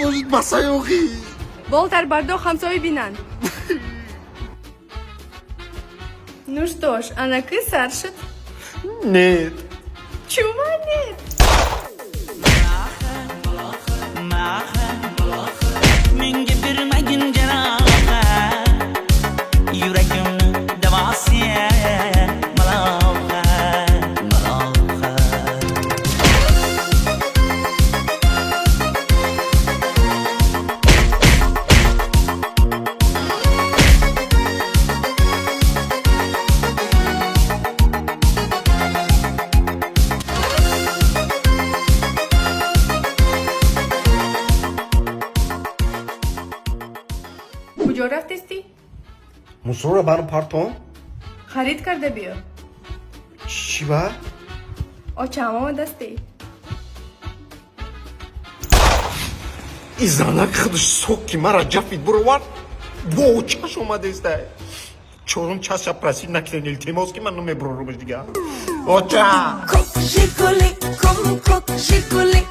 Может, басай охи. Болтар бардо, ҳамсоя бинанд. Ну что ж, анаки сар шуд. Нет. Чума нет? Menga bermagin jarohat, yuragimni davosi malohat, malohat. Куҷо рафтестӣ? Мусорро барм партон. Харид карда биё. Чӣ ба? Очаам омадастӣ. И занак худаш сок ки мара ҷафид буровард, бо очаш омадеста. Чорум чаша просить накунед, илтимос, ки ман намебурорумаш дига. Оча! Кок Жигули, ком кок Жигули.